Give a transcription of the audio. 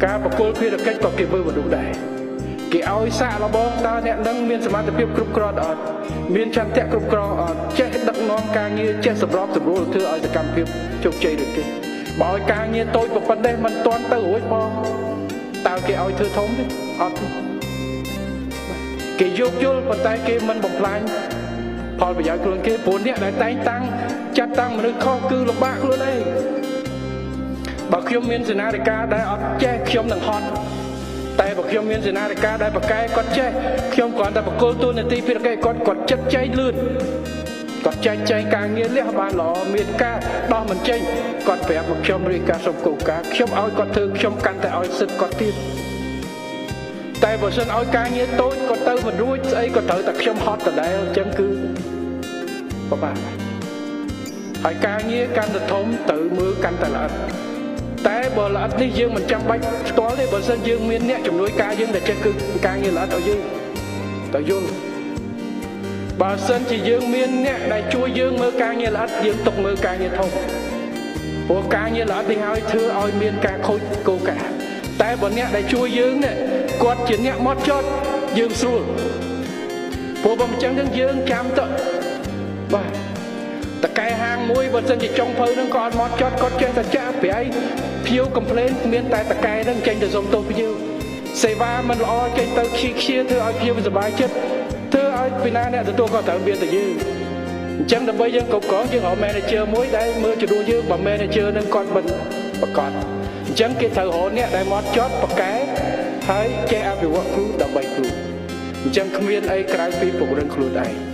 ការប្រគល់ភារកិច្ចក៏គេមើលមនុស្សដែរគេឲ្យសាកល្បងតើអ្នកនឹងមានសមត្ថភាពគ្រប់គ្រាន់អត់មានឆន្ទៈគ្រប់គ្រាន់អត់ចេះដឹកនាំការងារចេះសម្របសម្រួលធ្វើឲ្យសកម្មភាពជោគជ័យឬទេបើឲ្យការងារតូចប៉ុណ្ណេះមិនទាន់ទៅរួចផងតើគេឲ្យធ្វើធំទេអត់ទេគេយោគយល់ប៉ុន្តែគេមិនបំផ្លាញផលប្រយោជន៍ខ្លួនគេព្រោះអ្នកដែលតែងតាំងចាត់តាំងមនុស្សខុសគឺលំបាកខ្លួនឯងបើខ្ញុំមានសេនាធិការដែលអត់ចេះខ្ញុំនឹងហត់តែបើខ្ញុំមានសេនាធិការដែលប្រកែគាត់ចេះខ្ញុំគ្រាន់តែបកគលតួនាទីភារកិច្ចគាត់គាត់ចិត្តចែកលឿនគាត់ចែកចែងការងារលះបានល្អមានការដោះមិនចេញគាត់ប្រាប់មកខ្ញុំរាយការណ៍សុំគោលការណ៍ខ្ញុំឲ្យគាត់ធ្វើខ្ញុំកាន់តែឲ្យសិទ្ធគាត់ទៀតតែបើសិនឲ្យការងារតូចគាត់ទៅមិនរួចស្អីក៏ត្រូវតែខ្ញុំហត់ដដែលអញ្ចឹងគឺពិបាកហើយការងារកាន់តែធំទៅមើលកាន់តែល្អិតតែបើល្អិតនេះយើងមិនចាំបាច់ផ្ទាល់ទេបើសិនយើងមានអ្នកជំនួយការយើងដែលចេះគឺការងារល្អិតឲ្យយើងទៅយល់បើសិនជាយើងមានអ្នកដែលជួយយើងមើលការងារល្អិតយើងទុកមើលការងារធំព្រោះការងារល្អិតនេះហើយធ្វើឲ្យមានការខូចគោលការណ៍តែបើអ្នកដែលជួយយើងនេះគាត់ជាអ្នកមកចត់យើងស្រួលព្រោះបើមិនចឹងទេយើងចាំទៅបាទតកែហាងមួយបើសិនជាចុងភៅនឹងក៏អត់មកចត់គាត់ចេះតែចាក់ប្រៃភ្ញៀវ complain មានតែតកែនឹងចេញទៅសុំទោសភ្ញៀវសេវាមិនល្អចេញទៅខ្ជិះខ្ជាធ្វើឲ្យភ្ញៀវសប្បាយចិត្តធ្វើឲ្យពីណាអ្នកទទួលក៏ត្រូវមានតែយើងអញ្ចឹងដើម្បីយើងគ្រប់គ្រងយើងរក manager មួយដែលមើលជំនួសយើងបើ manager នឹងគាត់មិនប្រកាសអញ្ចឹងគេត្រូវរកអ្នកដែលមកចត់ប្រកែហើយចេះអភិវឌ្ឍខ្លួនដើម្បីខ្លួនអញ្ចឹងគ្មានអីក្រៅពីពង្រឹងខ្លួនឯង។